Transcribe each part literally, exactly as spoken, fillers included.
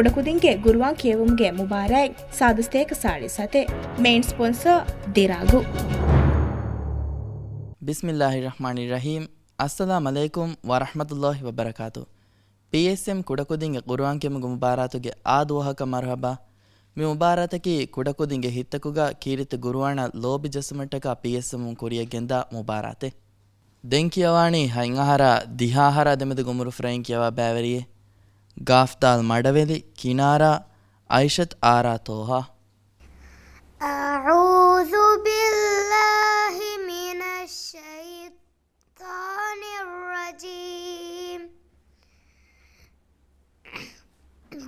ކުޑަކުދިންގެ ގުރުއާން ކިޔެވުމުގެ މުބާރާތް ސާދަ ސްޓޭކް ސާޅީސް ހަތެއް. މެއިން ސްޕޮންސަރ ދިރާގު. ބިސްމިއްލާހި ރަޙްމާނި ރަޙީމް. އައްސަލާމް ޢަލައިކުމް ވަރަޙްމަތުﷲ ވަބަރަކާތު. ޕީއެސްއެމް ކުޑަކުދިންގެ ޤުރުއާން ކިޔުމުގެ މުބާރާތުގެ އާ ދުވަހަކަށް މަރުޙަބާ. މި މުބާރާތަކީ ކުޑަކުދިންގެ ހިތްތަކުގަ ކީރިތި ގުރުއާނަށް ލޯބި ޖައްސުމަށްޓަކާ ޕީއެސްއެމުން ކުރިޔަށް ގެންދާ މުބާރާތެއް. ދެން ކިޔަވާނީ ހަތް އަހަރާ ދިހަ އަހަރާ ދެމެދު ގުމުރު ފުރައިން ކިޔަވާ ބައިވެރިއެއް. ގާފްދާލް މަޑަވެލި ކިނާރާ އައިޝަތު އާރާ ޠޯހާ. أعوذ بالله من الشيطان الشيطان الرجيم.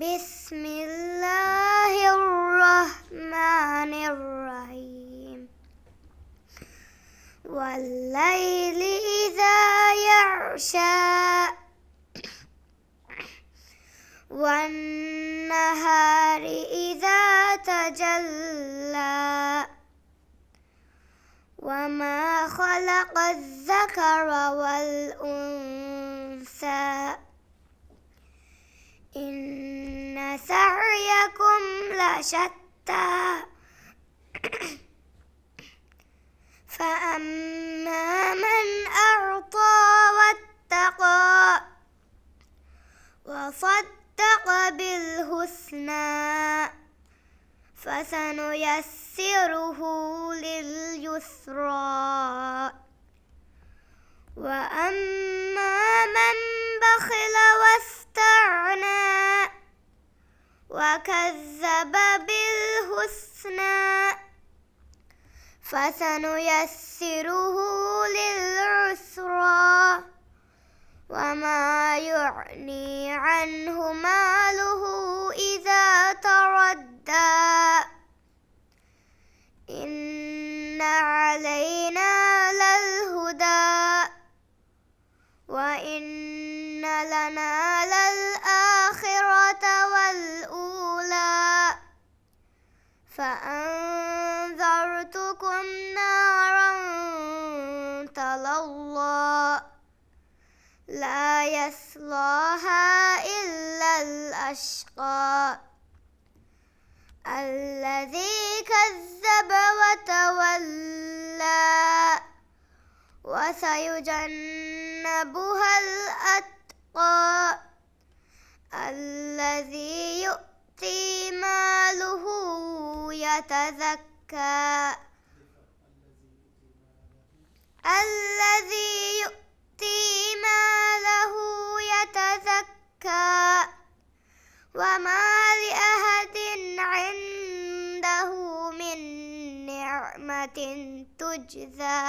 بسم الله الرحمن الرحيم. والليل إذا يغشى. والنهار إذا تجلى. وما خلق الذكر والأنثى إن سعيكم لشتى. فأما من أعطى واتقى وصدق بالحسنى فسنيسره لليسرى. وأما من بخل واستغنى وكذب بالحسنى فسنيسره للعسرى. وما يغني عنه ماله إذا تردى. إن علينا للهدى. وإن لنا للآخرة والأولى. فأنذرتكم نارا تلظى. لا يصلاها إلا الأشقى. الذي كذب وتولى. وسيجنبها الأتقى. الذي يؤتي ماله يتزكى. الذي يؤتي ماله يتزكى. وما لأحد عنده من نعمة تجزى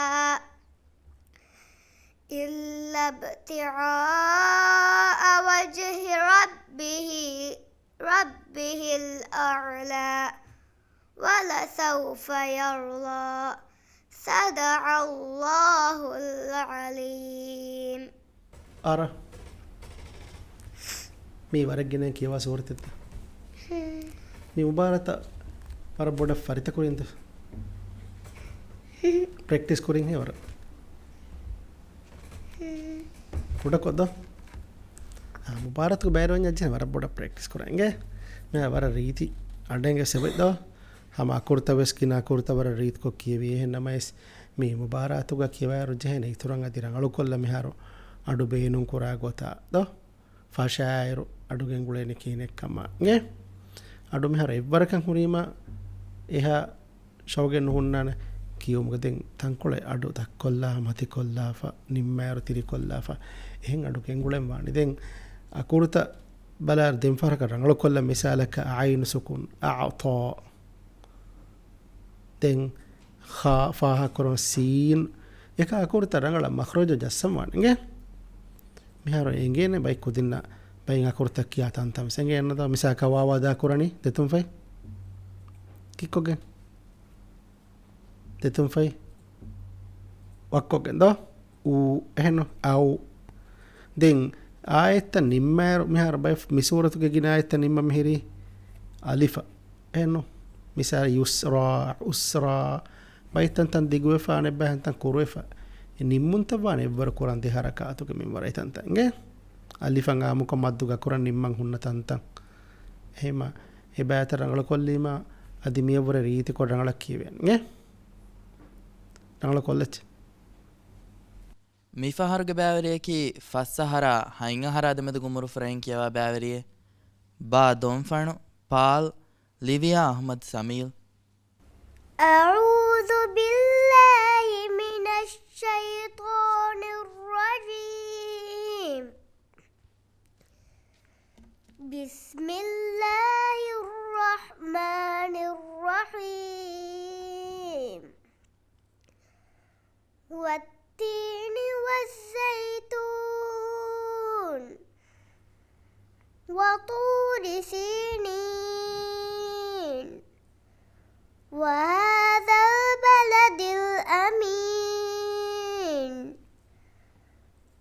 إلا ابتغاء وجه ربه، ربه الأعلى ولسوف يرضى. صدق الله العظيم. އާރާ. މީ ވަރަށް ގިނައިން ކިޔަވާ ސޫރަތެއްތަ؟ ހުން. މި މުބާރާތަށް ވަރަށް ބޮޑަށް ފަރިތަ ކުރިންތަ؟ ހުން. ޕްރެކްޓިސް ކުރިން ހޭ ވަރަށް. ހުން. ކުޑަކޮށް ދޯ؟ އާ، މުބާރާތުގެ ބައިވެރިވަންޏާ ޖެހޭ ވަރަށް ބޮޑަށް ޕްރެކްޓިސް ކުރަން އިނގޭ. މި ވަރަށް ރީތި އަޑެއް އެސެބެ ދޯ. ހަމަ އަކުރުތައް ވެސް ގިނަ އަކުރުތައް ވަރަށް ރީތިކޮށް ކިޔެވި. އެހެން ނަމަވެސް މި މުބާރާތުގަ ކިޔަވާއިރު ޖެހޭނެ އިތުރަށް އަދި ރަނގަޅުކޮށްލަ މިހާރު އަޑު ބޭނުން ކުރާ ގޮތާ ދޯ؟ ފަށާއިރު އަޑު ގެންގުޅޭނެ ކިހިނެއް ކަމަށް އިނގޭ. އަޑު މިހާރު އެއްވަރަކަށް ހުރީމަ އެހާ ޝައުގެއް ނުހުންނާނެ ކިޔުމުގެ. ދެން ތަންކޮޅެއް އަޑު ދަށްކޮށްލާ، މަތިކޮށްލާފަ، ނިންމާއިރު ތިރިކޮށްލާފަ، އެހެން އަޑު ގެންގުޅެން ވާނެ. ދެން އަކުރުތައް ބަލާ، ދެން ފަހަރަކަށް ރަނގަޅުކޮށްލަ، މިސާލަކަށް އައިނު ސުކުން، އަޢުޠާ. ދެން ޚާ ފާހަގަކުރަން ސީން. އެކަ އަކުރުތައް ރަނގަޅަށް މަޚްރަޖު ޖައްސަން ވާނެ އިނގޭ. މިހާރު އެނގޭނެ ބައި ކުދިންނަށް ބައި އަކުރުތައް ކިޔާ ތަންތަން ވެސް އެނގޭނެ ދޯ. މިސާލަކަށް ވާވާ ދާ ކުރަނީ ދެތުން ފަތް. ކިއްކޮށްގެން. ދެތުން ފަތް. ވައްކޮށްގެން ދޯ. އޫ، އެހެންނު، އައު. ދެން އާޔަތްތައް ނިންމާއިރު މިހާރު ބައި މި ސޫރަތުގެ ގިނަ އާޔަތްތައް ނިންމަން މިހިރީ އަލިފަށް. އެހެންނު، މިސާލަށް ޔުސްރާ، އުސްރާ. ބައި ތަންތަން ދިގުވެފަ، އަނެއް ބައި ތަންތަން ކުރުވެފަ. އެ ނިންމުންތައް ވާނެ އެއްވަރު ކުރަން ދެ ޙަރަކާތުގެ މިންވަރަށް ތަންތަން އިނގޭ. އަލިފަށް އާއްމުކޮށް މައްދުގަ ކުރަން ނިންމަން ހުންނަ ތަންތަން. އެހެމަ އެ ބައިތައް ރަނގަޅުކޮށްލީމަ އަދި މިއަށްވުރެ ރީތިކޮށް ރަނގަޅަށް ކިޔެވޭނެ. އެ؟ ރަނގަޅުކޮށްލައްޗޭ. މިފަހަރުގެ ބައިވެރިޔަކީ ފަސް އަހަރާ ހަތް އަހަރާ ދެމެދުގެ އުމުރުފުރެއިން ކިޔަވާ ބައިވެރިއެއް. ބާ ދޮންފަނު، ޕާލް، ލިވިޔާ އަޙްމަދު ސަމީލް. أعوذ بالله من الشيطان الرجيم. بسم الله الرحمن الرحيم. والتين والزيتون وطور سينين وهذا البلد الأمين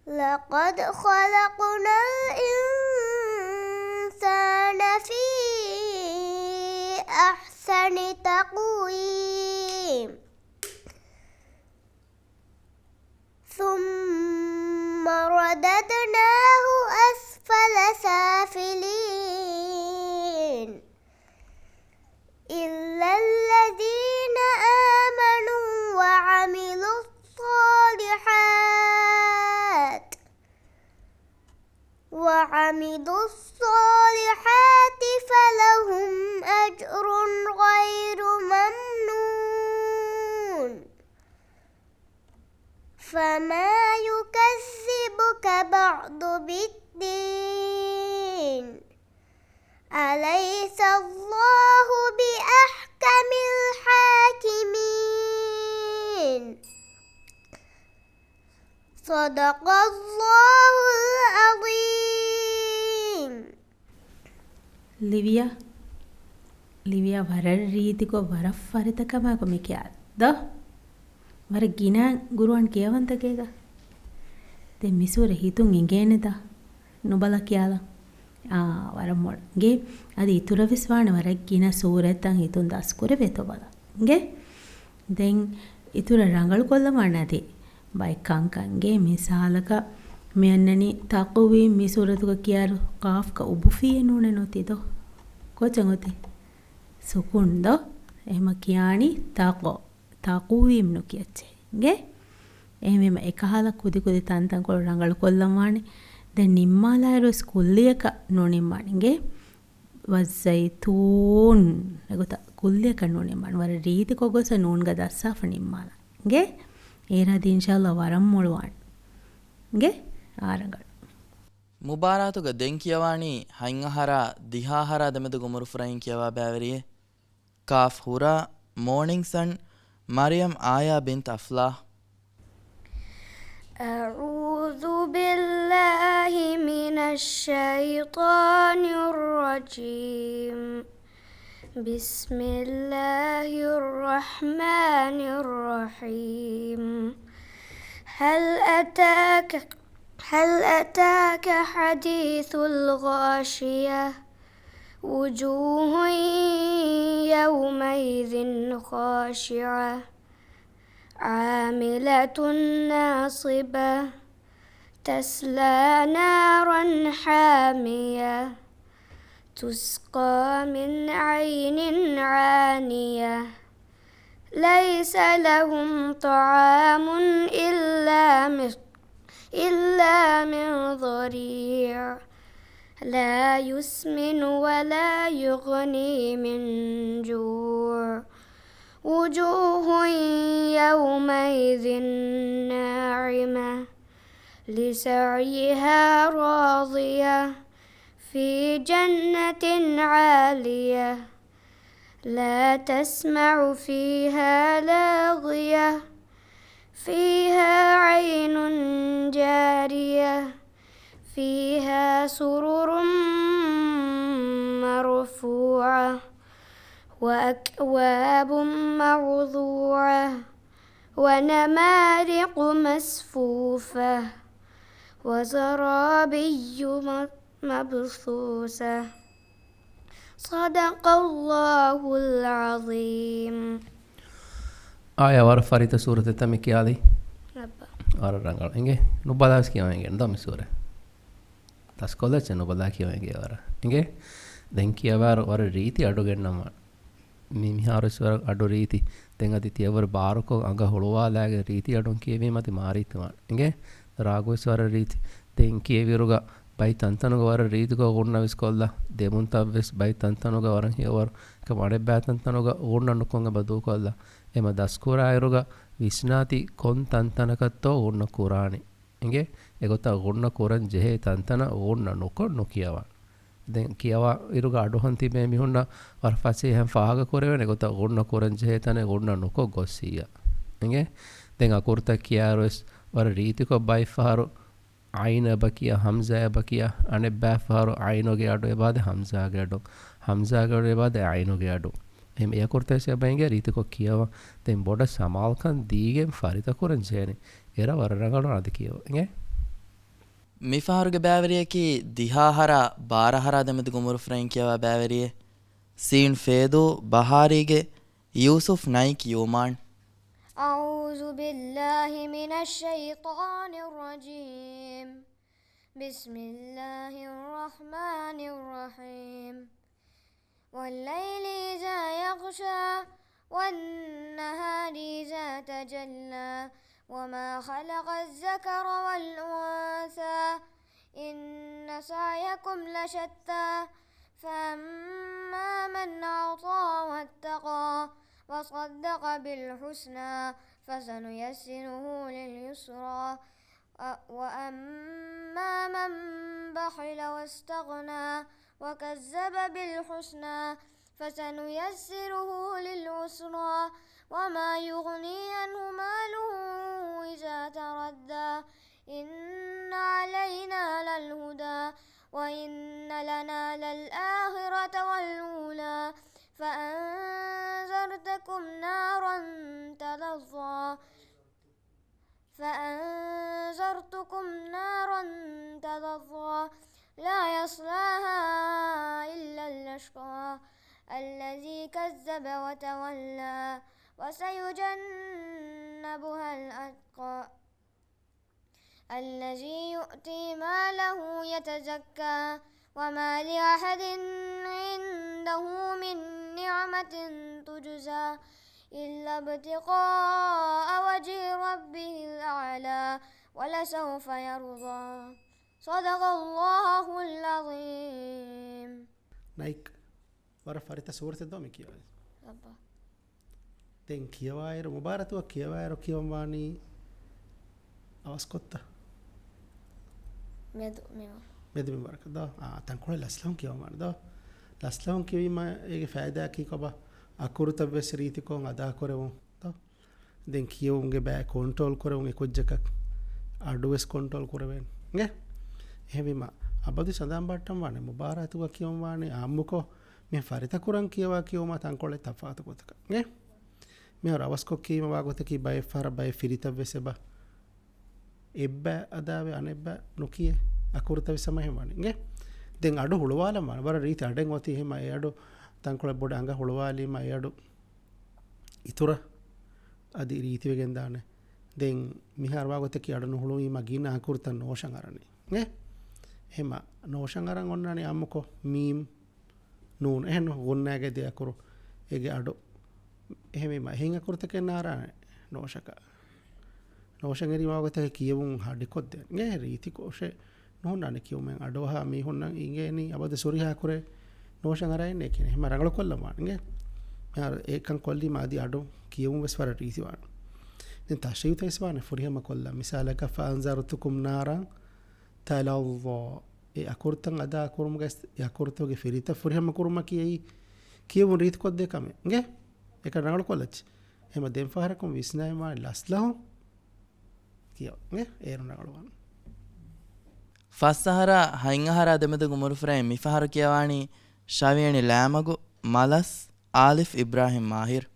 لقد خلقنا الإنسان في أحسن تقويم ثم رددناه أسفل سافلين إلا الذين آمنوا وعملوا الصالحات وعملوا الصالحات فلهم أجر غير ممنون فما يكذبك بعد بالدين أليس الله بأحكم الحاكمين صدق الله العظيم. ލިވިޔާ، ލިވިޔާ ވަރަށް ރީތިކޮށް ވަރަށް ފަރިތަކަމާއެކު މި ކިޔާ ދޯ. ވަރަށް ގިނަ ގުރުއާން ކިޔަވަންތަކޭގަ. ދެން މި ސޫރަ ހިތުން އެނގޭނެތަ؟ ނުބަލަ ކިޔާލަ. އާ، ވަރަށް މޮޅަ. އިނގޭ، އަދި އިތުރަށް ވެސް ވާނެ ވަރަށް ގިނަ ސޫރަތްތައް ހިތުން ދަސްކުރެވޭތޯ ބަލަ. އިނގޭ. ދެން އިތުރަށް ރަނގަޅު ކޮށްލަމާ ނަދީ. ބައެއް ކަންކަން އިނގޭ މިސާލަކަށް މި އަންނަނީ ތަޤުވީމް މި ސޫރަތުގަ ކިޔާއިރު ޤާފްގަ އުބުފިއޭ ނޫނެއް ނުތީ ދޯ؟ ކޯޗެއް އޮތީ؟ ސުކޫން ދޯ؟ އެހެމަ ކިޔާނީ ތަޤު. ތަޤުވީމް ނުކިޔައްޗޭ. އިނގޭ؟ އެހެންވީމަ އެކަހަލަ ކުދިކުދި ތަންތަންކޮޅު ރަނގަޅު ކޮށްލަން ވާނެ. ދެން ނިންމާލާއިރު ވެސް ކުއްލިއަކަށް ނުނިންމާނެ. އިނގޭ؟ ވައްޒައިތޫން. އެގޮތަށް ކުއްލިއަކަށް ނުނިންމާނެ. ވަރަށް ރީތިކޮށް ގޮސް ނޫންގަ ދައްސާފަ ނިންމާލާ. އިނގޭ؟ އޭރާދީ އިންޝާﷲ ވަރަށް މޮޅުވާނެ. އިނގޭ؟ އާ ރަނގަޅު. މުބާރާތުގަ ދެން ކިޔަވާނީ ހަތް އަހަރާ ދިހަ އަހަރާ ދެމެދުގެ އުމުރުފުރެއިން ކިޔަވާ ބައިވެރިއެއް. ކާފް ހުރާ، މޯނިންގް ސަން، މަރިޔަމް އާޔާ ބިންތު އަފްލާހް. أعوذ بالله من الشيطان الرجيم. بسم الله الرحمن الرحيم. هل أتاك، هل أتاك حديث الغاشية. وجوه يومئذ خاشعة. عاملة ناصبة. تَصْلَىٰ نَارًا حَامِيَةً. تُسْقَىٰ مِنْ عَيْنٍ آنِيَةٍ. لَيْسَ لَهُمْ طَعَامٌ إِلَّا مِنْ، إِلَّا مِنْ ضَرِيعٍ. لَا يُسْمِنُ وَلَا يُغْنِي مِنْ جُوعٍ. وُجُوهٌ يَوْمَئِذٍ نَاعِمَةٌ. لِسَعْيِهَا رَاضِيَةٌ. فِي جَنَّةٍ عَالِيَةٍ. لَا تَسْمَعُ فِيهَا لَاغِيَةً. فِيهَا عَيْنٌ جَارِيَةٌ. فِيهَا سُرُرٌ مَرْفُوعَةٌ. وَأَكْوَابٌ مَوْضُوعَةٌ. وَنَمَارِقُ مَصْفُوفَةٌ. وَزَرَابِيُّ م، مَبْثُوثَةٌ. صَدَقَ اللَّهُ الْعَظِيمُ. އާޔާ ވަރަށް ފަރިތަ ސޫރަތެއްތަ މި ކިޔާލީ؟ އައްބާ. ވަރަށް ރަނގަޅު. އިނގޭ؟ ނުބަލާސް ކިޔަވަން އިނގޭނެ ދޯ މި ސޫރަ. ދަސްކޮށްލައްޗޭ ނުބަލާ ކިޔަވަން އިނގޭ ވަރަށް. އިނގޭ؟ ދެން ކިޔަވާއިރު ވަރަށް ރީތި އަޑު ގެންނަންވާނެ. މި-، މިހާރުވެސް ވަރަށް އަޑު ރީތި. ދެން އަދި ތިޔަވަރު ބާރުކޮށް އަނގަ ހުޅުވާލާގެން ރީތި އަޑުން ކިޔެވީމަ އަދި މާ ރީތިވާނެ. އިނގޭ؟ ރާގުވެސް ވަރަށް ރީތި. ދެން ކިޔެވިއިރުގަ ބައި ތަންތަނުގަ ވަރަށް ރީތިކޮށް ޣުންނަވެސް ކޮށްލާ. ދެމުންތައްވެސް ބައި ތަންތަނުގަ ވަރަށް ހެޔޮވަރު އަނެއްބައި ތަންތަނުގަ ޣުންނަ ނުކޮށް އެބަ ދޫކޮށްލާ. އެމަ ދަސްކުރާއިރުގަ ވިސްނާތި ކޮން ތަންތަނަކަށްތޯ ޣުންނަ ކުރާނީ. އިނގޭ؟ އެގޮތަށް ޣުންނަ ކުރަން ޖެހޭ ތަންތަނަށް ޣުންނަ ނުކޮށް ނުކިޔަވާނެ. ދެން ކިޔަވާ އިރުގަ އަޑުއަހަން ތިބޭ މީހުންނަށް ވަރަށް ފަސޭހައިން ފާހަގަ ކުރެވޭނެ ގޮތަށް ޣުންނަ ކުރަން ޖެހޭ ތަނެއް ޣުންނަ ނުކޮށް ގޮއްސިއްޔާ. އިނގޭ؟ ދެން އަކުރުތައް ކިޔާއިރުވެސް ވަރަށް ރީތިކޮށް ބައެއްފަހަރު ޢައިނަށް އެބަ ކިޔާ، ހަމްޒާއަށް އެބަ ކިޔާ، އަނެއްބައިފަހަރު ޢައިނުގެ އަޑު އެބަ އާދޭ ހަމްޒާގެ އަޑު، ހަމްޒާގެ އަޑު އެބަ އާދޭ ޢައިނުގެ އަޑު. އެހެން އެ އަކުރުތައް ވެސް އެބަ އިނގޭ ރީތިކޮށް ކިޔަވާ. ދެން ބޮޑަށް ސަމާލުކަން ދީގެން ފަރިތަކުރަން ޖެހޭނެ. އެރަށް ވަރަށް ރަނގަޅު އަދި ކިޔަވަ. އިނގޭ؟ މިފަހަރުގެ ބައިވެރިޔަކީ ދިހަ އަހަރާ ބާރަ އަހަރާ ދެމެދު އުމުރު ފުރައިން ކިޔަވާ ބައިވެރިއެއް. ސީން ފޭދޫ ބަހާރީގެ ޔޫސުފް ނައިކް ޔޫމާން. أعوذ بالله من الشيطان الرجيم. بسم الله الرحمن الرحيم. والليل إذا يغشى، والنهار إذا تجلى، وما خلق الذكر والأنثى، إن سعيكم لشتى، فأما من أعطى واتقى، وصدق بالحسنى، فسنيسره لليسرى، وأما من بخل واستغنى وكذب بالحسنى فسنيسره للعسرى وما يغني عنه ماله إذا تردى إن علينا للهدى وإن لنا للآخرة والأولى فأنذرتكم نارا تلظى فأنذرتكم نارا تلظى لا يصلاها إلا الأشقى الذي كذب وتولى وسيجنبها الأتقى الذي يؤتي ماله يتزكى وما لأحد عنده من نعمة تجزى إلا ابتغاء وجه ربه الأعلى ولسوف يرضى. صدق الله العظيم. ނައިކް، ވަރަށް ފަރިތަ ސޫރަތެއް ދޯ މި ކިޔަވަނީ؟ އައްބާ. ދެން ކިޔަވާއިރު، މުބާރާތުގަ ކިޔަވާއިރު ކިޔަވަން ވާނީ އަވަސްކޮށްތަ؟ މެދު މިންވަރަށް. މެދު މިންވަރަކަށް ދޯ؟ އާ، ތަންކޮޅެއް ލަސްލަހުން ކިޔަވަން ވާނެ ދޯ؟ ލަސްލަހުން ކިޔަވީމަ އޭގެ ފައިދާއަކީ ކޮބާ؟ އަކުރުތައް ވެސް ރީތިކޮށް އަދާކުރެވުން ދޯ؟ ދެން ކިޔެވުމުގެ ބައި ކޮންޓްރޯލް ކުރެވުން އެކުއްޖަކަށް އަޑުވެސް ކޮންޓްރޯލް ކުރެވޭނެ. އެހެންވީމަ، އަބަދު ސަނދާން ބަހައްޓަން ވާނެ މުބާރާތުގަ ކިޔަވަން ވާނެ އާއްމުކޮށް، މި ފަރިތަކުރަން ކިޔަވާ ކިޔެވުމާ ތަންކޮޅެއް ތަފާތު ގޮތަކަށް. މިހާރު އަވަސްކޮށް ކިޔީމަ ވާގޮތަކީ ބައެއް ފަހަރަށް ބައެއް ފިރިތައް ވެސް އެބަ އެއްބަ އަދާވެ އަނެއްބަ ނުކިޔޭ އަކުރުތައް ވެސް ހަމަ އެހެން ވާނެ. އިނގޭ؟ ދެން އަޑު ހުޅުވާލަން ވާނެ. ވަރަށް ރީތި އަޑެއް އޮތީ އެހެމަ އެ އަޑު ތަންކޮޅެއް ބޮޑެ އަނގަ ހުޅުވާލީމަ އެ އަޑު އިތުރަށް އަދި ރީތިވެގެން ދާނެ. ދެން މިހާރު ވާގޮތަކީ އަޑު ނުހުޅުވީމަ ގިނަ އަކުރުތައް ނޯޝަން އަރަނީ. އެ؟ އެހެމަ ނޯޝަން އަރަން އޮންނާނީ އާއްމުކޮށް މީމް، ނޫން. އެހެން ނޫން. ޣުންނާގެ ދެ އަކުރު އޭގެ އަޑު. އެހެންވީމަ އެހެން އަކުރުތަކެއް ނާރާނެ ނޯޝަކަށް. ނޯޝަން އެރީ ވާގޮތަކީ ކިޔެވުން ހަޑިކޮށްދޭން. އެ ރީތިކޮށެއް ނުހުންނާނެ ކިޔުމެއް އަޑުއަހާ މީހުންނަށް އިނގޭނީ އަބަދު ސުރިހާ ކުރޭ ނޯޝަން އަރައިން އެކިނެ. އެހެމަ ރަނގަޅު ކޮށްލަން ވާނެ. އިނގޭ؟ މިހާރު އެކަން ކޮށްލީމަ އަދި އަޑު ކިޔެވުން ވެސް ވަރަށް ރީތިވާނެ. ދެން ތަޝްރީހުތައް ވެސް ވާނެ ފުރިހަމަ ކޮށްލަން. މިސާލަކަށް فأنذرتكم نارا تلظى. އެ އަކުރުތައް އަދާ ކުރުމުގައި އެ އަކުރުތަކުގެ ފިރިތައް ފުރިހަމަ ކުރުމަކީ އެއީ ކިޔެވުން ރީތިކޮށްދޭ ކަމެއް. އިނގޭ؟ އެކަން ރަނގަޅު ކޮށްލައްޗި. އެހެމަ ދެން ފަހަރަކުން ވިސްނާއި ވާނެ ލަސްލަހުން ކިޔަވަން. އެ އޭރު ރަނގަޅުވާނެ. ފަސް އަހަރާ ހަތް އަހަރާ ދެމެދު އުމުރު ފުރައިން މިފަހަރު ކިޔަވާނީ ޝަވިޔަނި ލާމަގު މަލަސް އާލިފް އިބްރާހިމް މާހިރު.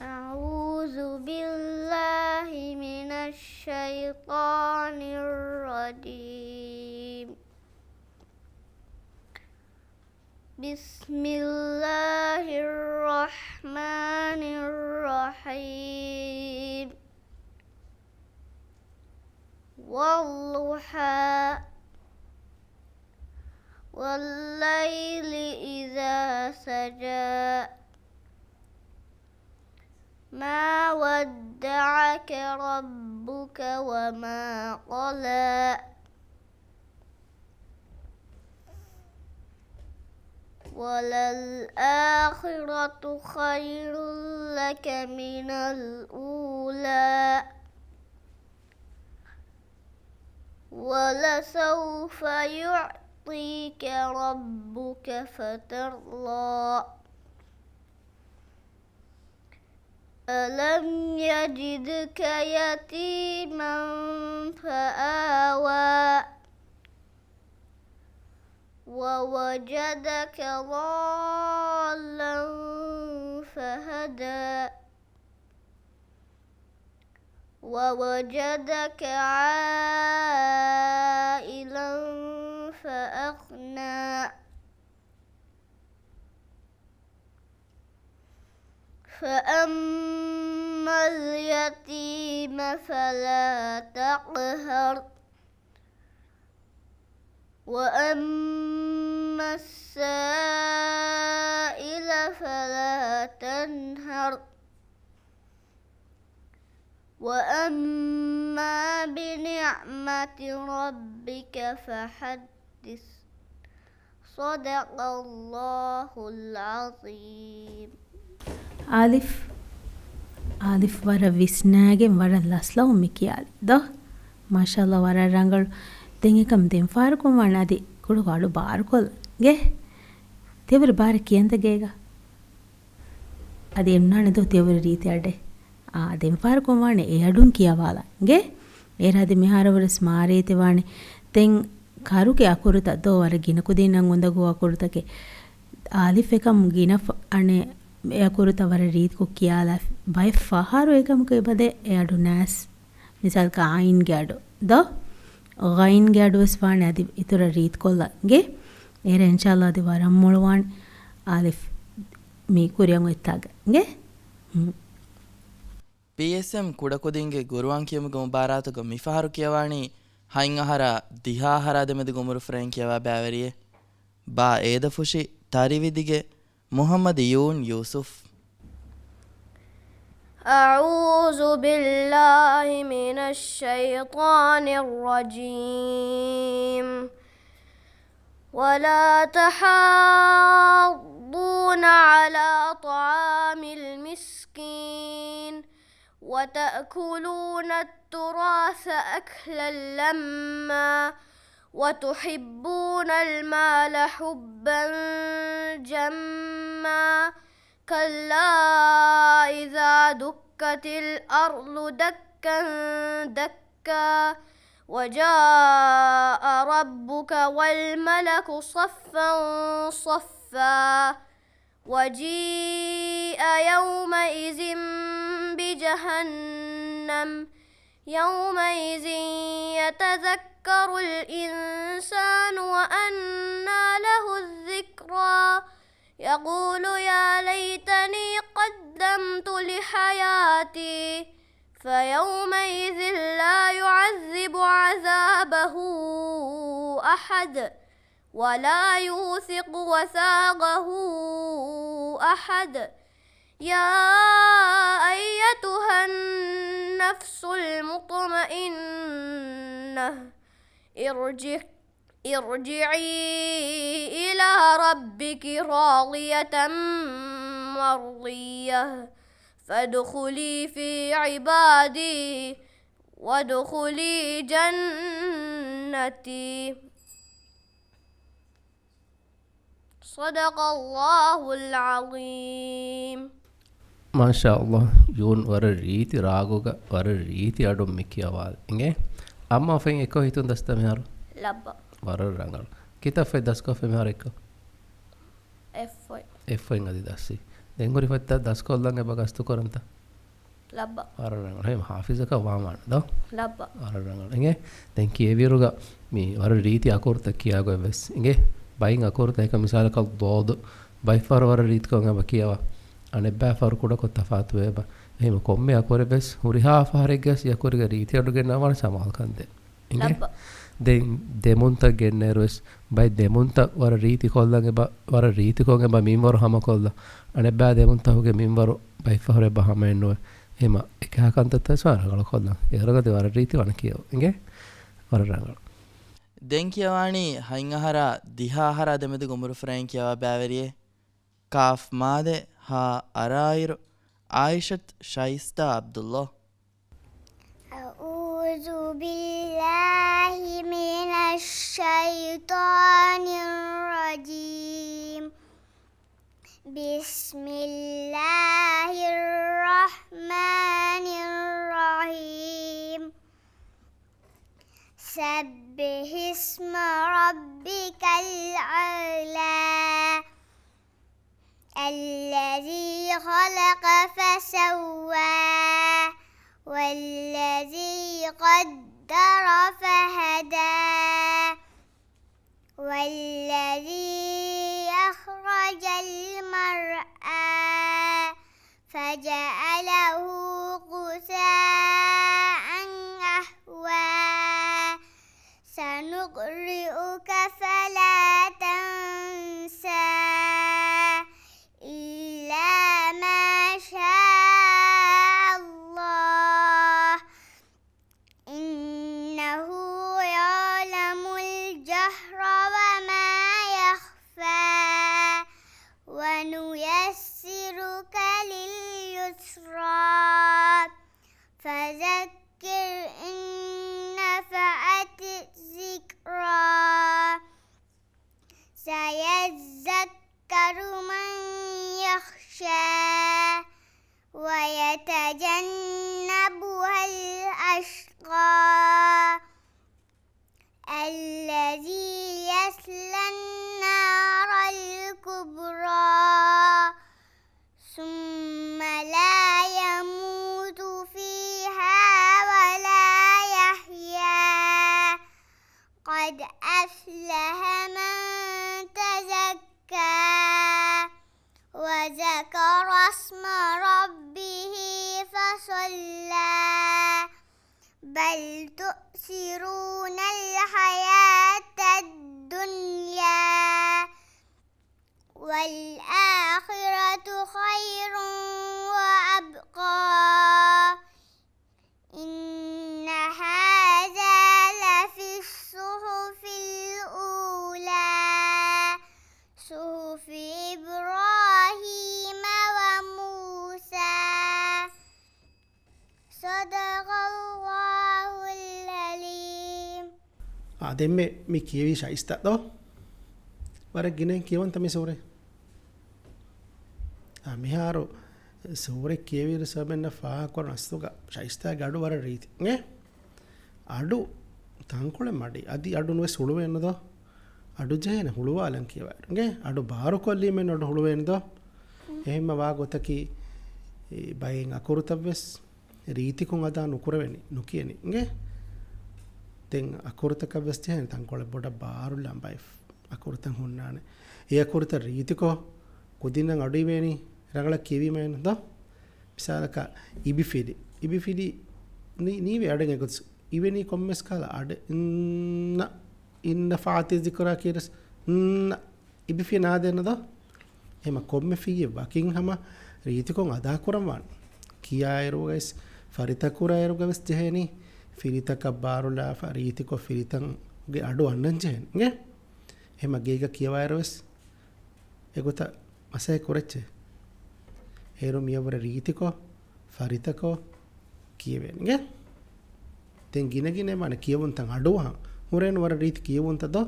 أعوذ بالله من الشيطان الرجيم. بسم الله الرحمن الرحيم. والضحى. والليل إذا سجى. ما ودعك ربك وما قلى. وللآخرة خير لك من الأولى. ولسوف يعطيك ربك فترضى. ألم يجدك يتيما فآوى. ووجدك ضالا فهدى. ووجدك عائلا فأغنى. فأما اليتيم فلا تقهر. وأما السائل فلا تنهر. وأما بنعمة ربك فحدث. صدق الله العظيم. އާލިފް، އާލިފް ވަރަށް ވިސްނާގެން ވަރަށް ލަސްލަވުން މި ކިޔާލި ދޯ؟ މާޝާﷲ، ވަރަށް ރަނގަޅު. ދެން އެކަމް ދެން ފާރުކޮށް ވާނެ އަދި ކުޑަކޮށް އަޑު ބާރުކޮށްލަން. ގެ؟ ތިޔަބަރު ބާރަށް ކިޔަންތަ ގޭގަ؟ އަދި އެންނާނެ ދޯ ތިޔަބަރު ރީތި އަޑެއް؟ އާ، ދެން ފާރުކޮށް ވާނެ އެ އަޑުން ކިޔަވާލަން. ގެ؟ އޭރާ އަދި މިހާރަށް ވެސް މާރޭތެ ވާނެ. ދެން ކަރުގެ އަކުރުތައް ދޯ ވަރަށް ގިނަ ކުދިންނަށް އުނދަގޫ އަކުރުތަކެއް. އާލިފް އެކަމު ގިނަ ފަ-، އަނެއް އެ އަކުރުތައް ވަރަށް ރީތިކޮށް ކިޔާލާފި. ބައެއް ފަހަރު އެކަމުގެ އެބަދޭ އެ އަޑު ނާސް. މިސާލަކަށް އައިންގެ އަޑު ދޯ؟ ޣައިންގެ އަޑު ވެސް ވާނެ އަދި އިތުރަށް ރީތިކޮށްލަން. ގެ؟ އޭރަ އިންޝާﷲ އަދި ވަރަށް މޮޅުވާނެ އާލިފް މި ކުރިއަށް އޮތްތާގަ. ގެ؟ ހުން. ޕީއެސްއެމް ކުޑަކުދިންގެ ގުރުއާން ކިޔުމުގެ މުބާރާތުގަ މިފަހަރު ކިޔަވާނީ ހަތް އަހަރާ ދިހަ އަހަރާ ދެމެދުގެ އުމުރު ފުރައިން ކިޔަވާ ބައިވެރިއެއް. ބާ އޭދަފުށި ތަރިވިދިގެ މުޙައްމަދު ޔޫން ޔޫސުފް. أعوذ بالله من الشيطان الرجيم. ولا تحاضون على طعام المسكين وتأكلون التراث أكلا لما وتحبون المال حبا جما كلا إذا دكت الأرض دكا دكا وجاء ربك والملك صفا صفا وجيء يومئذ بجهنم يومئذ يتذكر الإنسان وأنى له الذكرى يقول يا ليتني قدمت لحياتي فيومئذ لا يعذب عذابه أحد ولا يوثق وثاقه أحد يا أيتها النفس المطمئنة ارجع ارجعي إلى ربك راضية مرضية فادخلي في عبادي وادخلي جنتي. صدق الله العظيم. މާޝާﷲ، ޔޫން ވަރަށް ރީތި ރާގުގަ، ވަރަށް ރީތި އަޑުން މި ކިޔަވާލި. އިނގޭ؟ އައްމާ ފެން އެއްކޮށް ހިތުން ދަސްތަ މިހާރު؟ ލައްބަ. ވަރަށް ރަނގަޅު. ކިތައް ފެ ދަސްކޮށް ފެ މިހާރު އެއްކޮށް؟ އެއްފޮތް. އެއްފޮތް އަދި ދަސްވި. ދެން ހުރި ފޮތްތައް ދަސްކޮށްލަން އެބަ ގަސްތު ކުރަންތަ؟ ލައްބަ. ވަރަށް ރަނގަޅު. ހެމް ހާފިޒަކަށް ވާމާނެ ދޯ؟ ލައްބަ. ވަރަށް ރަނގަޅު. އިނގޭ؟ ދެން ކިޔެވިއިރުގަ މި ވަރަށް ރީތި އަކުރުތައް ކިޔާގޮތް ވެސް. އިނގޭ؟ ބައިން އަކުރުތައް އެކަ މިސާލަކަށް ޟާދު. ބައިފަހަރު ވަރަށް ރީތިކޮށް އެބަ ކިޔަވާ. އަނެއްބައިފަހަރު ކުޑަކޮށް ތަފާތުވޭ އެބަ. އެހެން ކޮންމެ އަކުރެއް ވެސް ހުރިހާ ފަހަރެއްގަސް އެ އަކުރުގެ ރީތި އަޑު ގެންނަވާނެ ސަމާލުކަން ދޭން. އިނގޭ؟ ލައްބަ. ދެން ދެމުންތައް ގެންނައިރުވެސް ބައެއް ދެމުންތައް ވަރަށް ރީތިކޮށްލަން އެބަ، ވަރަށް ރީތިކޮށް އެބަ މިންވަރު ހަމަކޮށްލަ، އަނެއްބައި ދެމުންތަކުގެ މިންވަރު ބައެއްފަހަރު އެބަ ހަމައެއްނުވޭ. އެހެމަ އެކަހަ ކަންތައްތައް ވެސް ވާ ރަނގަޅުކޮށްލަން. އޭރުގަދި ވަރަށް ރީތި ވަނަ ކިޔަވަ. އިނގޭ؟ ވަރަށް ރަނގަޅު. ދެން ކިޔަވާނީ ހަތް އަހަރާ ދިހަ އަހަރާ ދެމެދު ގުމުރުފުރައިން ކިޔަވާ ބައިވެރިއެއް. ކާފް މާދެ ހާ އަރާއިރު، އާއިޝަތު ޝައިސްތާ ޢަބްދުﷲ. أعوذ بالله من الشيطان الرجيم. بسم الله الرحمن الرحيم. سبح اسم ربك الأعلى. الذي خلق فسوى. والذي قدر فهدى. والذي أخرج المرعى. فجعله غثاء أحوى. سنقرئك فلا تنسى. إلا ما شاء الله. إنه يعلم الجهر وما يخفى. ونيسرك لليسرى. فذكر إن نفعت الذكرى. سيذكر من يخشى. ويتجنبها الأشقى. الذي يصلى النار الكبرى. ثم لا يموت فيها ولا يحيا. قد أفلح من تزكى. وذكر اسم ربه فصلى. بل تؤثرون الحياة الدنيا. والآخرة خير وأبقى. إن هذا لفي الصحف الأولى. صحف إبراهيم وموسى. صدق الله العظيم. އާ، ދެންމެ މި ކިޔެވީ ޝައިސްތާ ދޯ؟ ވަރަށް ގިނައިން ކިޔަވަންތަ މި ސޫރަތް؟ އާ، މިހާރު ސޫރަތް ކިޔެވިއިރު ސަބަބެންނަށް ފާހަގަކުރަން އަސްލުގަ ޝައިސްތާގެ އަޑު ވަރަށް ރީތި. އެ؟ އަޑު ތަންކޮޅެއް މަޑި. އަދި އަޑު ނުވެސް ހުޅުވޭނެ ދޯ؟ އަޑު ޖެހޭނެ ހުޅުވާލަން ކިޔަވައިރު. އެ؟ އަޑު ބާރުކޮށްލީމެއް އަޑު ހުޅުވޭނެ ދޯ؟ އެހެންމަ ވާ ގޮތަކީ، އެ، ބައެއް އަކުރުތައް ވެސް ރީތިކޮށް އަދާ ނުކުރެވެނީ، ނުކިޔަނީ. އިނގޭ؟ ދެން އަކުރުތަކަށް ވެސް ޖެހޭނެ ތަންކޮޅެއް ބޮޑަށް ބާރުލާން ބައެއް އަކުރުތައް ހުންނާނެ. އެ އަކުރުތައް ރީތިކޮށް ކުދިންނަށް އަޑު އިވޭނީ ރަނގަޅަށް ކިޔެވީމައެއްނު ދޯ؟ މިސާލަކަށް އިބިފިލި. އިބިފިލި ނީ-، ނީވެ އަޑެއް އެގޮތަސް އިވެނީ ކޮންމެސް ކަހަލަ އަޑެއް. އިން ނަ-، އިން ނަފަޢަތި ޛިކްރާ ކިޔަން އިން ނަ-، އިބިފިލި ނާދޭނެ ދޯ؟ އެހެމަ ކޮންމެ ފިއްޔެއް ވަކިން ހަމަ ރީތިކޮށް އަދާކުރަން ވާނެ. ކިޔާއިރުގަވެސް، ފަރިތަކުރާއިރުގަވެސް ޖެހޭނީ ފިލިތަކަށް ބާރުލާފަ ރީތިކޮށް ފިލިތަކުގެ އަޑު އަންނަން ޖެހޭނެ. އިނގޭ؟ އެހެމަ ގޭގަ ކިޔަވާއިރުވެސް އެގޮތަށް މަސައްކަތް ކުރައްޗޭ. އޭރު މިޔަށްވުރެ ރީތިކޮށް، ފަރިތަކޮށް ކިޔެވޭނެ. އިނގޭ؟ ދެން ގިނަގިނައިން ވާނެ ކިޔެވުންތައް އަޑުއަހަން. ހުރޭނު ވަރަށް ރީތި ކިޔެވުންތައް ދޯ؟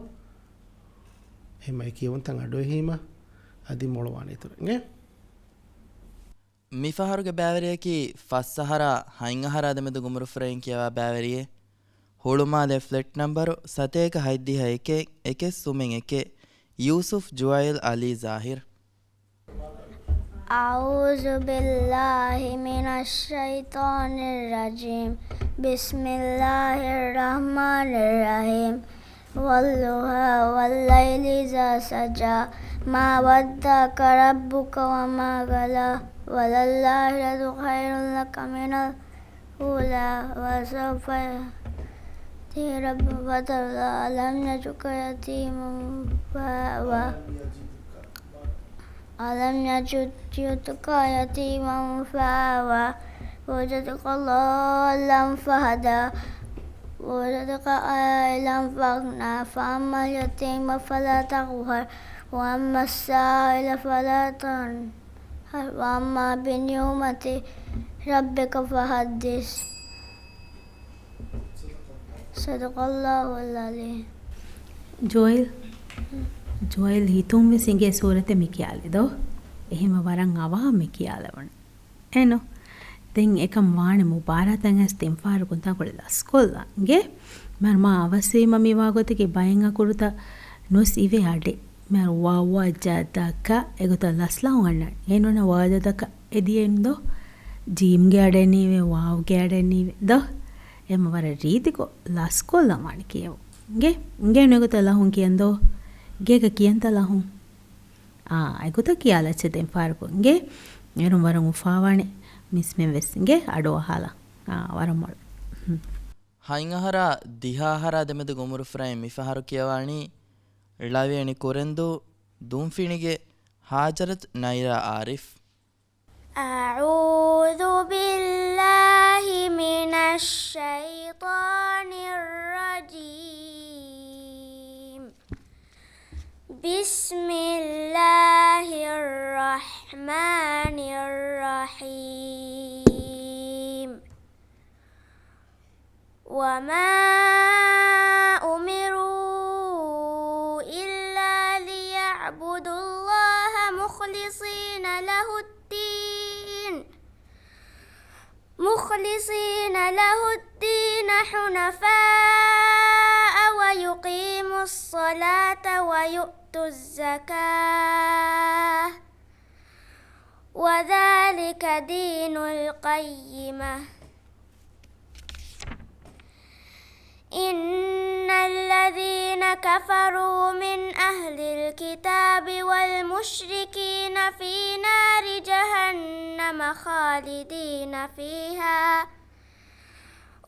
އެހެމަ އެ ކިޔެވުންތައް އަޑުއެހީމަ އަދި މޮޅުވާނެ އިތުރަށް. އިނގޭ؟ މިފަހަރުގެ ބައިވެރިޔަކީ ފަސް އަހަރާ ހަތް އަހަރާ ދެމެދު ގުމުރުފުރައިން ކިޔަވާ ބައިވެރިއެއް. ހުޅުމާލެ ފްލެޓް ނަންބަރު ސަތޭކަ ހަތްދިހަ އެކެއް އެކެއް ސުމެއް އެކެއް. ޔޫސުފް ޖުއައިލް އަލީ ޒާހިރް. أعوذ بالله من الشيطان الرجيم. بسم الله الرحمن الرحيم. والضحى والليل إذا سجى. ما ودعك ربك وما قلى. وللآخرة خير لك من الأولى. ولسوف ربك فترضى ألم يجدك يتيما فآوى ألم يجدك يتيما فآوى ووجدك ضالا فهدى ووجدك عائلا فأغنى فأما اليتيم فلا تقهر وأما السائل فلا تنهر وأما بنعمة ربك فحدث. صدق الله العظيم. ޖޯއިލް، ޖޯއިލް ހިތުން ވެސް އިނގޭ ސޫރަތެއް މި ކިޔާލި ދޯ؟ އެހެމަ ވަރަށް އަވަހަށް މި ކިޔާލެވުނު. އެނު. ދެން އެކަން ވާނެ މުބާރާތަށް އައިސް ތިން ފަހަރަކުން ތަންކޮޅެއް ލަސްކޮށްލަން. އިނގޭ؟ މިހާރު މާ އަވަސްވީމަ މި ވާގޮތަކީ ބައެއް އަކުރުތައް ނުސް އިވޭ އަޑެއް. މިހާރު ވަ، ވަ، ޖަ، ދަ، ކަ އެގޮތަށް ލަސްލަހުން އަންނަނީ. އެނޫނަ ވަ، ޖަ، ދަ، ކަ އެދިޔައިން ދޯ؟ ޖީމްގެ އަޑެއް ނީވޭ، ވާވްގެ އަޑެއް ނީވޭ ދޯ؟ އެމަ ވަރަށް ރީތިކޮށް ލަސްކޮށްލަން ވާނެ ކިޔެވުން. އިނގޭ؟ އިނގޭނު އެގޮތަށް ލަހުން ކިޔަން ދޯ؟ ގޭގަ ކިޔަންތަ ލަހުން؟ އާ، އެގޮތަށް ކިޔާލައްޗޭ ދެން ފާރުކޮށް. އިނގޭ؟ އޭރުން ވަރަށް އުފާވާނެ މިސްމެން ވެސް. އިނގޭ؟ އަޑު އަހާލަން. އާ، ވަރަށް މޮޅު. ހުން. ހަތް އަހަރާ ދިހަ އަހަރާ ދެމެދުގެ އުމުރު ފުރައިން މި ފަހަރު ކިޔަވާނީ ޅަވިޔަނި ކުރެންދޫ ދުންފިނިގެ ހާޖަރަތު ނައިރާ އާރިފް. أعوذ بالله من الشيطان الرجيم. بسم الله الرحمن الرحيم. وما أمروا إلا ليعبدوا الله مخلصين له الدين، مخلصين له الدين حنفاء ويقيموا الصلاة ويؤتوا الزكاة وذلك دين القيمة. إن الذين كفروا من أهل الكتاب والمشركين في نار جهنم خالدين فيها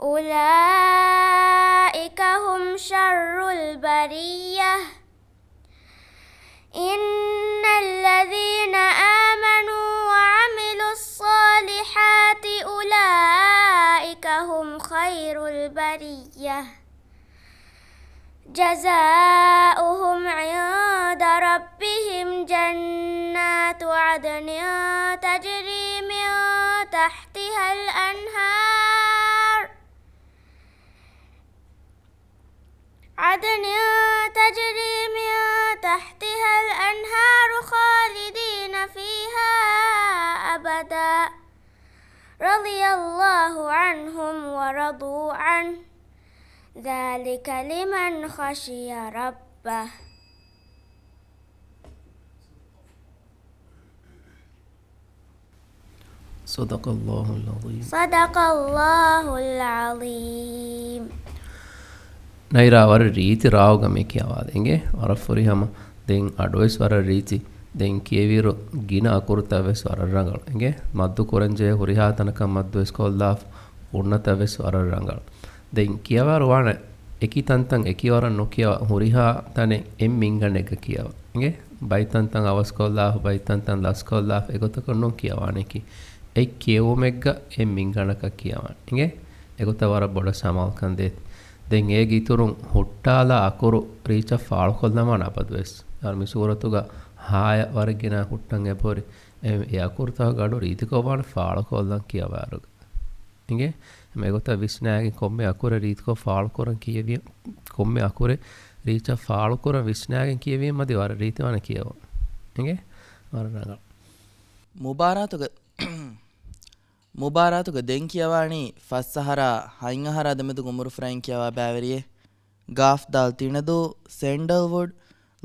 أولئك هم شر البرية. إن الذين آمنوا وعملوا الصالحات أولئك هم خير البرية. جزاؤهم عند ربهم جنات عدن تجري من تحتها الأنهار عدن تجري من تحتها الأنهار خالدين فيها أبدا رضي الله عنهم ورضوا عنه ذلك لمن خشي ربه. صدق الله العظيم. صدق الله العظيم. ނައިރާ ވަރަށް ރީތި ރާގުގަ މި ކިޔަވާލި އިނގޭ. ވަރަށް ފުރިހަމަ. ދެން އަޑުވެސް ވަރަށް ރީތި. ދެން ކިޔެވިއިރު ގިނަ އަކުރުތައް ވެސް ވަރަށް ރަނގަޅު އިނގޭ. މައްދު ކުރަންޖެހޭ ހުރިހާ ތަނަކަށް މައްދު ވެސް ކޮށްލާފަ. ހުންނަތައް ވެސް ވަރަށް ރަނގަޅު. ދެން ކިޔަވާއިރު ވާނެ އެކި ތަންތަން އެކި ވަރަށް ނުކިޔަވާ ހުރިހާ ތަނެއް އެއް މިންގަނޑެއްގަ ކިޔަވާ. އިނގޭ؟ ބައިތަންތަން އަވަސްކޮށްލާފަ، ބައިތަންތަން ލަސްކޮށްލާފަ، އެގޮތަކަށް ނޫން ކިޔަވާނެކީ. އެއް ކިޔެވުމެއްގަ އެއް މިންގަނޑަކަށް ކިޔަވާނެ. އިނގޭ؟ އެގޮތަށް ވަރަށް ބޮޑަށް ސަމާލުކަން ދޭތި. ދެން އޭގެ އިތުރުން ހުއްޓާލާ އަކުރު ރީޗަށް ފާޅުކޮށްލަންވާނެ އަބަދުވެސް. އަ، މި ސޫރަތުގަ ހާޔަށް ވަރަށް ގިނަ ހުއްޓަން އެބަހުރި. އެ، އެ އަކުރުތަކުގެ އަޑު ރީތިކޮށް ވާނެ ފާޅުކޮށްލަން ކިޔަވާއިރުގަ. އިނގޭ؟ އެގޮތަށް ވިސްނާގެން ކޮންމެ އަކުރެއް ރީތިކޮށް ފާޅުކުރަން ކިޔެވި، ކޮންމެ އަކުރެއް ރީޗަށް ފާޅުކުރަން ވިސްނާގެން ކިޔެވީމަ އަދި ވަރަށް ރީތިވާނެ ކިޔެވުން. އިނގޭ؟ ވަރަށް ރަނގަޅު. މުބާރާތުގަ، މުބާރާތުގަ ދެން ކިޔަވާނީ ފަސް އަހަރާ ހަތް އަހަރާ ދެމެދުގެ އުމުރު ފުރައިން ކިޔަވާ ބައިވެރިއެއް. ގާފް ދާލް ތިނަދޫ، ސެންޑަލްވުޑް،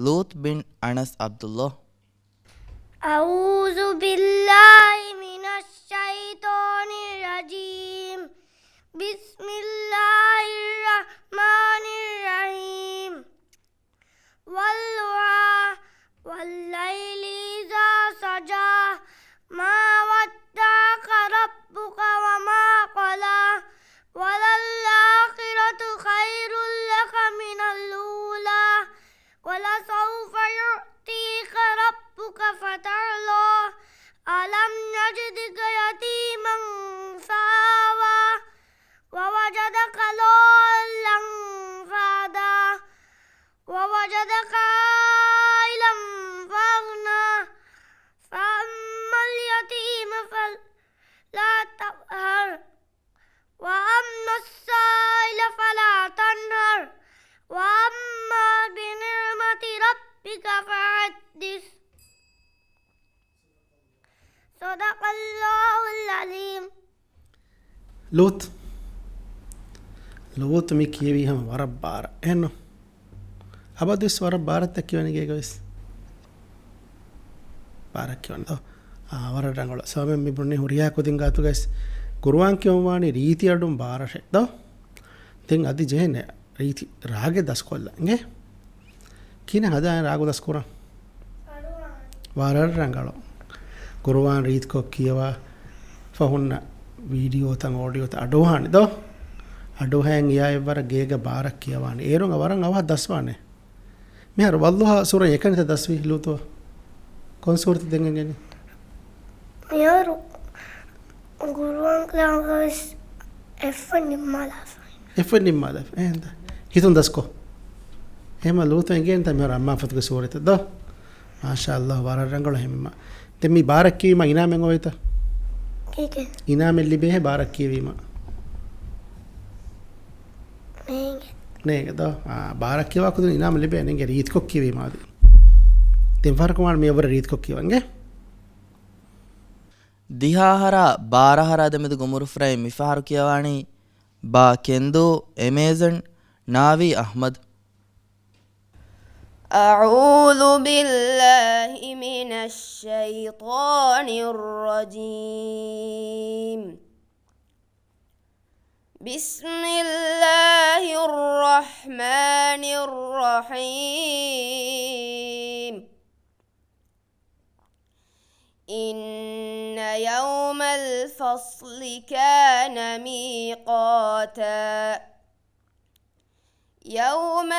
ލޫޠް ބިން އަނަސް ޢަބްދުﷲ. أعوذ بالله من الشيطان الرجيم. بسم الله الرحمن الرحيم. والضحى، والليل إذا سجى، ما ودعك ربك وما قلى، وللآخرة خير فلا تقهر، وأما السائل فلا تنهر، وأما بنعمة ربك فحدث. صدق الله العظيم. ލޫޠު. ލޫޠު މި ކިޔެވީ ހަމަ ވަރަށް ބާރަށް. އެހެންނު؟ އަބަދުވެސް ވަރަށް ބާރަށްތަ ކިޔަވަނީ ގޭގަވެސް؟ ބާރަށް ކިޔަވަނީ. އާ، ވަރަށް ރަނގަޅު. ސަބަބެން މި ބުނީ ހުރިހާ ކުދިން ގާތުގައިސް ޤުރުއާން ކިޔަވަން ވާނީ ރީތި އަޑުން ބާރަށޭ ދޯ؟ ދެން އަދި ޖެހޭނެ ރީތި ރާގެއް ދަސްކޮށްލަން އިނގޭ. ކިހިނެއް ހަދާ ރާގު ދަސްކުރަން؟ ވަރަށް ރަނގަޅު. ޤުރުއާން ރީތިކޮށް ކިޔަވާ ފަހުންނަ ވީޑިއޯތައް އޯޑިއޯތައް އަޑުއަހާނެ ދޯ؟ އަޑުއަހައިން އެއާ އެއްވަރަށް ގޭގަ ބާރަށް ކިޔަވާނެ. އޭރުން ވަރަށް އަވަހަށް ދަސްވާނެ. މިހާރު ވައްލުހާ ސޫރަ އެކަނިތަ ދަސްވީ ލޫޠު؟ ކޮން ސޫރަތެއް ދެން އެނގެނީ؟ މިހާރު ޤުރުއާން ކިޔާގަވެސް އެއްފަށް ނިންމާލާފަ. އެއްފަށް ނިންމާލާފަ. އެހެންތަ؟ ހިތުން ދަސްކޮށް. އެހެމަ ލޫޠު އެނގޭންތަ މިހާރު އައްމާ ފަތުގެ ސޫރަތަށް ދޯ؟ މާޝާﷲ، ވަރަށް ރަނގަޅު ހެމިމަ. ދެން މި ބާރަށް ކިޔެވީމަ އިނާމެއް އޮވޭތަ؟ ކީކޭ؟ އިނާމެއް ލިބޭހޭ ބާރަށް ކިޔެވީމަ. ނޭނގެ. ނޭނގެ ދޯ؟ އާ، ބާރަށް ކިޔަވާ ކުދިން އިނާމް ލިބޭ ނޭނގެ ރީތިކޮށް ކިޔެވީމާ އަދި. ދެން ފަހަރަކު މާ މި އެއްވަރަށް ރީތިކޮށް ކިޔަވަން އިނގޭ. ދިހަ އަހަރާ ބާރަ އަހަރާ ދެމެދުގެ އުމުރުފުރައިން މިފަހަރު ކިޔަވާނީ ބާ ކެންދޫ، އެމޭޒަން، ނާވީ އަޙްމަދު. أعوذ بالله من الشيطان الرجيم. بسم الله الرحمن الرحيم. إن يوم الفصل كان ميقاتا. يوم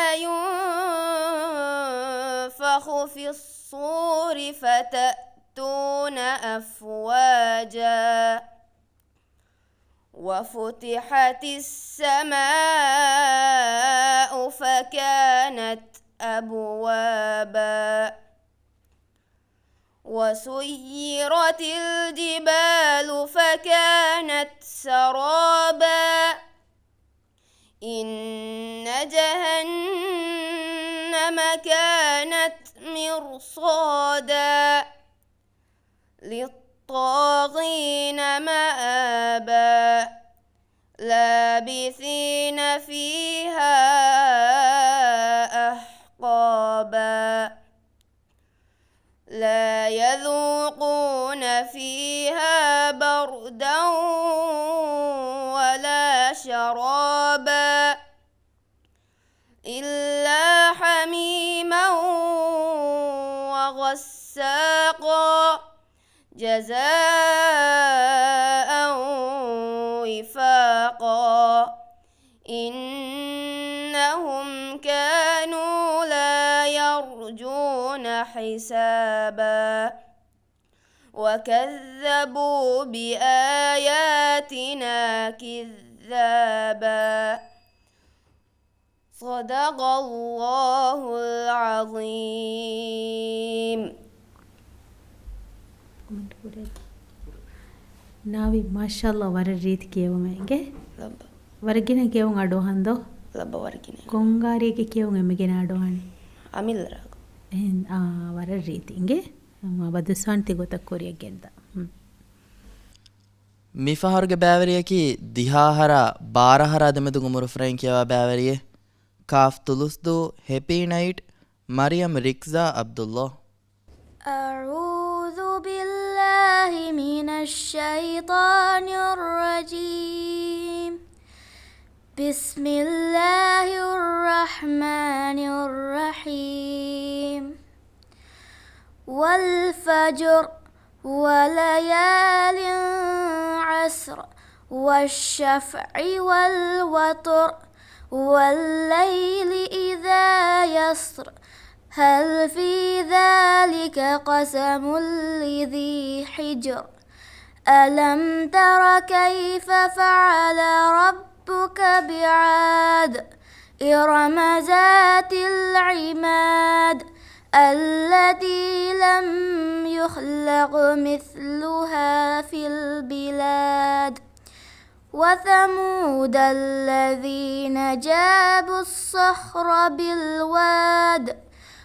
ينفخ في الصور فتأتون أفواجا. وفتحت السماء فكانت أبوابا. وسيرت الجبال فكانت سرابا. إن جهنم كانت مرصادا. للطاغين مآبا. لابثين فيها أحقابا. لا يذوقون فيها بردا ولا شرابا. إلا حميما وغساقا. جزاء وفاقا. إنهم كانوا لا يرجون حسابا. وكذبوا بآياتنا كذابا. صدق الله العظيم. ނާވީ، މާޝާﷲ، ވަރަށް ރީތި ކިޔެވުމެއް އިނގޭ. ލައްބަ. ވަރަށް ގިނަ ކިޔެވުން އަޑުއަހަން ދޯ؟ ލައްބަ ވަރަށް ގިނަ. ކޮން ގާރިއެއްގެ ކިޔެވުން އެންމެ ގިނަ އަޑުއަހަނީ؟ އަމިއްލަ ރާގު. އެހެން، އާ، ވަރަށް ރީތި އިނގޭ. އަމާ ބަދުސްވާން ތި ގޮތަށް ކުރިއަށް ގެންދާ. ހުން. މިފަހަރުގެ ބައިވެރިޔަކީ ދިހަ އަހަރާ ބާރަ އަހަރާ ދެމެދުގެ އުމުރުފުރައިން ކިޔަވާ ބައިވެރިއެއް. ކާފް ތުލުސްދޫ، ހެޕީ ނައިޓް، މަރިޔަމް ރިކްޒާ ޢަބްދުﷲ. أعوذ بالله من الشيطان الرجيم. بسم الله الرحمن الرحيم. والفجر، وليال عشر، والشفع والوتر، والليل إذا يسر، هل في ذلك قسم لذي حجر؟ ألم تر كيف فعل ربك بعاد؟ إرم ذات العماد. التي لم يخلق مثلها في البلاد. وثمود الذين جابوا الصخر بالواد.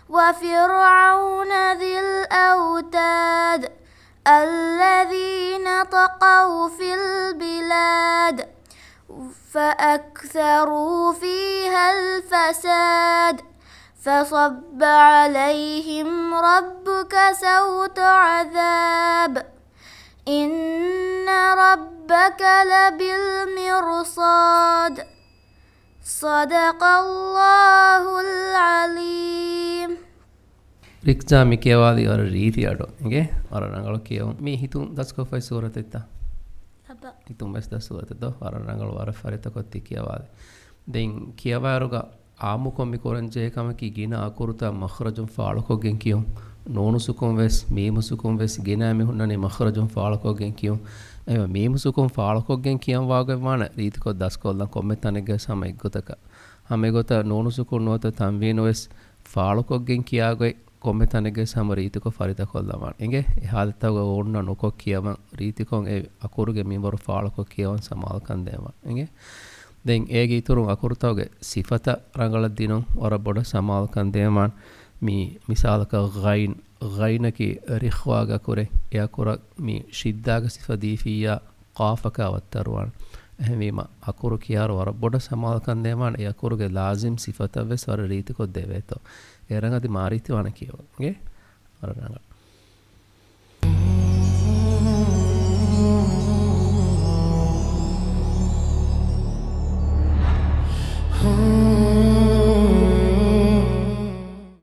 وفرعون ذي الأوتاد. الذين طغوا في البلاد. فأكثروا فيها الفساد. فصب عليهم ربك سوط عذاب. إن ربك لبالمرصاد. صدق الله العظيم. ރިކްޒާ މި ކިޔަވާލީ ވަރަށް ރީތި އަޑު. އިނގޭ؟ ވަރަށް ރަނގަޅު ކިޔެވުން. މީ ހިތުން ދަސްކޮށްފައި ސޫރަތެއްތަ؟ އަބަ. ހިތުން ވެސް ދަސް ސޫރަތެއް ދޯ؟ ވަރަށް ރަނގަޅު، ވަރަށް ފަރިތަކޮށް ތި ކިޔަވާލި. ދެން ކިޔަވާއިރުގަ އާއްމުކޮށް މި ކުރަންޖެހޭ ކަމަކީ ގިނަ އަކުރުތައް މަޚްރަޖުން ފާޅުކޮށްގެން ކިޔުން. ނޫނު ސުކުން ވެސް، މީމު ސުކުން ވެސް ގިނަ މި ހުންނަނީ މަޚްރަޖުން ފާޅުކޮށްގެން ކިޔުން. އެހެންވެ މީމު ސުކުން ފާޅުކޮށްގެން ކިޔަން ވާގޮތް ވާނެ ރީތިކޮށް ދަސްކޮށްލަން ކޮންމެ ތަނެއްގަ ވެސް ހަމަ އެއްގޮތަކަށް. ހަމަ އެގޮތަށް ނޫނު ސުކުން ނުވަތަ ތަންވީނު ވެސް ފާޅުކޮށްގެން ކިޔާގޮތް ކޮންމެ ތަނެއްގަ ވެސް ހަމަ ރީތިކޮށް ފަރިތަކޮށްލަވާނެ. އިނގޭ؟ އެ ހާލަތްތަކުގަ އޮންނަ ނުކޮށް ކިޔަވަން ރީތިކޮށް އެ އަކުރުގެ މިންވަރު ފާޅުކޮށް ކިޔަވަން ސަމާލުކަން ދޭންވާނެ. އިނގޭ؟ ދެން އޭގެ އިތުރުން އަކުރުތަކުގެ ސިފަތައް ރަނގަޅަށް ދިނުން ވަރަށް ބޮޑަށް ސަމާލުކަން ދޭންވާނެ. މި މިސާލަކަށް ޣައިން، ޣައިނަކީ ރިޚްވާގެ އަކުރެއް. އެ އަކުރަށް މި ޝިއްދާގެ ސިފަ ދީފިއްޔާ ޤާފަކާ ވައްތަރުވާނެ. އެހެންވީމަ އަކުރު ކިޔާއިރު ވަރަށް ބޮޑަށް ސަމާލުކަން ދޭންވާނެ އެ އަކުރުގެ ލާޒިމް ސިފަތައް ވެސް ވަރަށް ރީތިކޮށް ދެވޭތޯ. އޭރަށް އަދި މާރީތިވާނެ ކިޔަވަން. އިނގޭ؟ ވަރަށް ރަނގަޅު.